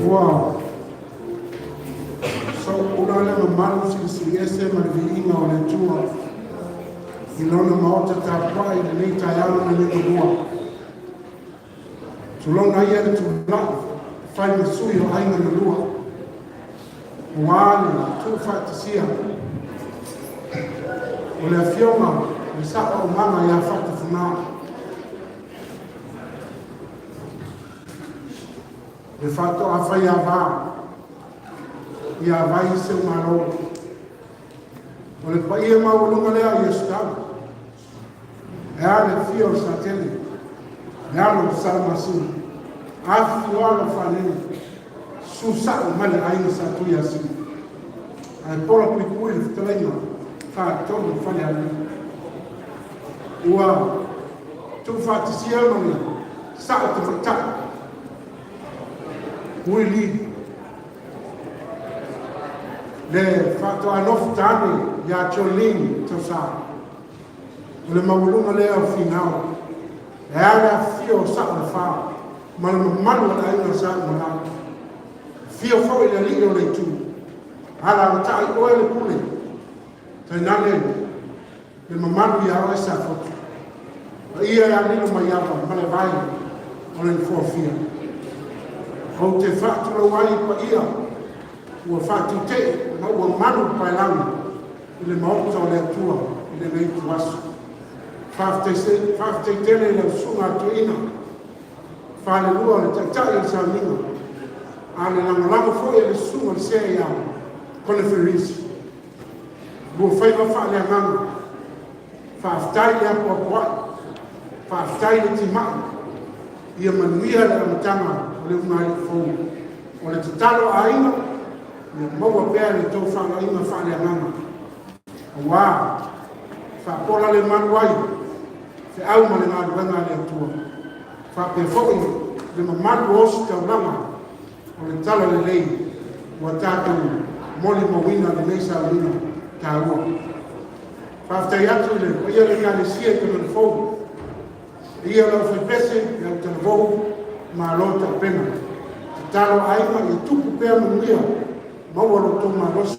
Speaker 5: Ua soaula le mamalu silisili ese ma le viiga o le Atua i Lona maota tapuai i lenei taeao ma lenei malua. Tulona ia le tulai fai ma sui o aiga na lua, ua le tuufaatasia o le afioga le Sa'o Aumaga ia Faatafugā, le faatoa faiavā ia vai se malo. O le paia maualuga lea o Iesu Tau, e a le fia o Satele, le alo o Salamasina, afifio alo o Fanene, susa'u ma le aiga Sa Tuiasina, ae pola puipui le fetalaiga faatonu Falealili. Ua tuufaatasia ma le sa'o tamaita'i Uili le faatoa tane ia Jolene Tausā. O le maualuga lea o finao, e a le afifio o Sa'o le Fa ma le mamalu o le aiga sa Umalā. Afio foi le alii o le itu, alaalatai oe le pule, tainane le mamalu ia oe Safotu. Paia e alilo mai ava ma le vai o le foafia. Ou te faatulou ai paia ua faatutee ma ua malu paelagi i le maota o le Atua i lenei ituaso. Faafetai tele i lau susuga a Toeaina, falelua o le taitai o le sauniga, a le lagolago foi a le susuga i le sea ia Koneferisi. Lua faiva faaleagaga, faafetai le apoapoai, faafetai le timai, ia manuia le amataga o le ulugalii fou. O le tatalo a aiga, ia maua pea le tou faalaina faaleagaga, aua faapola le malu ai feau ma le galuega a le Atua. Faapea foi le mamalu o ositaulaga o le Talalelei. Ua tatou molimauina lenei sauniga taua. Faafetai atu i le paia o le Ekalesia i Kenani Fou, paia o le aufaipese i Autalavou, malo tapena. Tatalo aiga ia tupu pea manuia, maua lo outou malosi,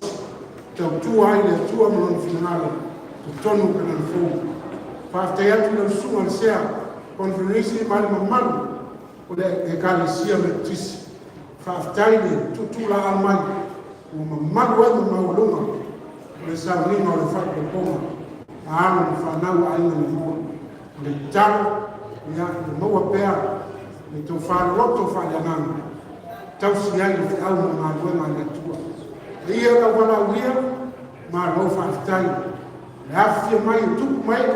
Speaker 5: tautua ai le Atua ma Lona finagalo, totonu o Kenani Fou. Faafetai atu i lau susuga i le Sea Koneferenisi ma le mamalu o le Ekalesia Metotisi. Faafetai le tuutuulaau mai ua mamalu ai ma maualuga o le sauniga o le faaipoipoga a alo ma fanau a aiga na lua. O le tatalo, ia maua pea le tofa loloto faaleagaga tausi ai le feau ma le galuega a le Atua. E ia lau valaaulia, malo faafetai. Le afifio mai o tupu ma ee,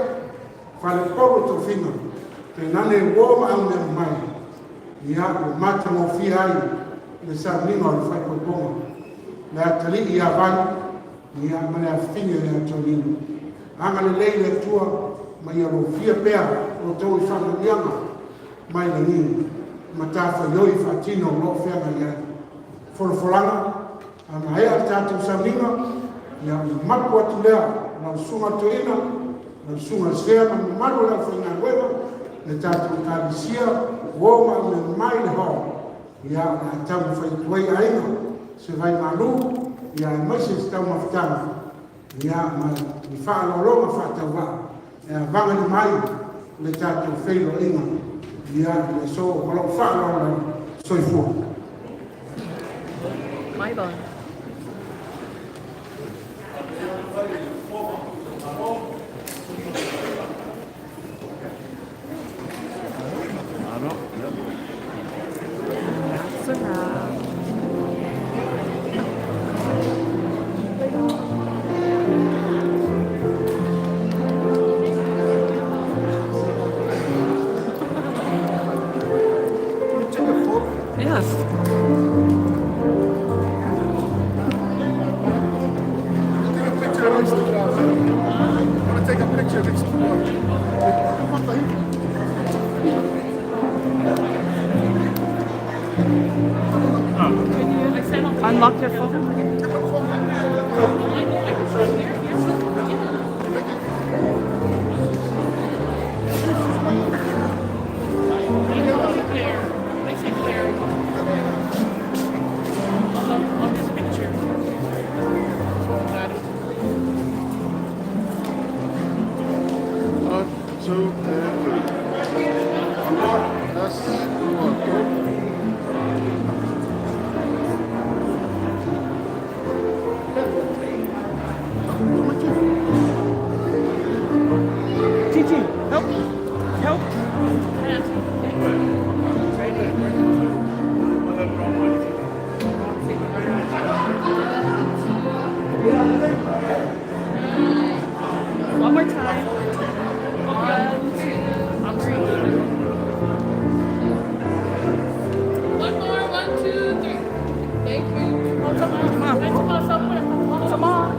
Speaker 5: faleupolu o tofiga, tainane uo ma aumeamamae, ia ua matagofie ai le sauniga o le faaipoipoga. Le atalii ia Vai, ia ma le afafine ia Tolima. Agalelei le Atua ma ia alofia pea outou i faamanuiaga mai lagi, matafaioi faatino o lo o feagai ai. Folafolaga, a maea le tatou sauniga, ia ona mapu atu lea lau susuga i le toeaina, lau susuga i le sea ma le mamalu o le aufaigaluega, le tatou Ekalesia, uo ma aumeamamae i le hall, ia o le a taumafai atu ai aiga se vaimalu, ia aemaise se taumafataga, ia ma ni faaaloaloga faatauvaa e avagalima ai le tatou feiloaiga ia i le aso. Ma lou faaaloalo lava. Soifua.
Speaker 7: Mai bon. That's a wrap. Yes.
Speaker 5: Take a picture of this. I want to take a picture of this.
Speaker 7: Can you unlock your phone?
Speaker 5: One, two, and three. One, S, one, two.
Speaker 3: Gigi, help! Help!
Speaker 7: One more time. One, two, three.
Speaker 8: One more, one, two, three. Thank you.
Speaker 7: Come on. Come on.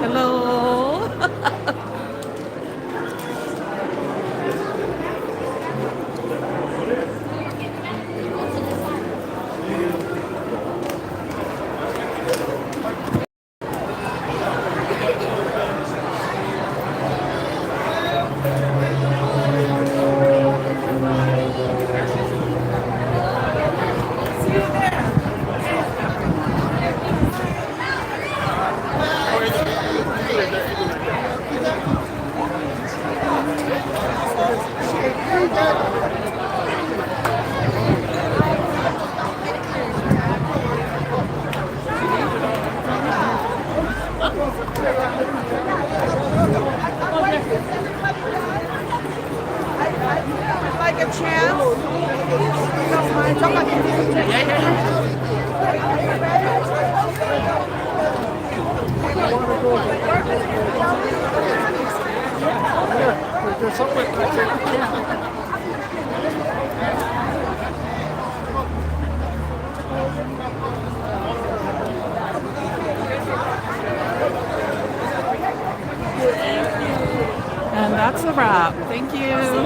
Speaker 7: Hello. And that's a wrap. Thank you.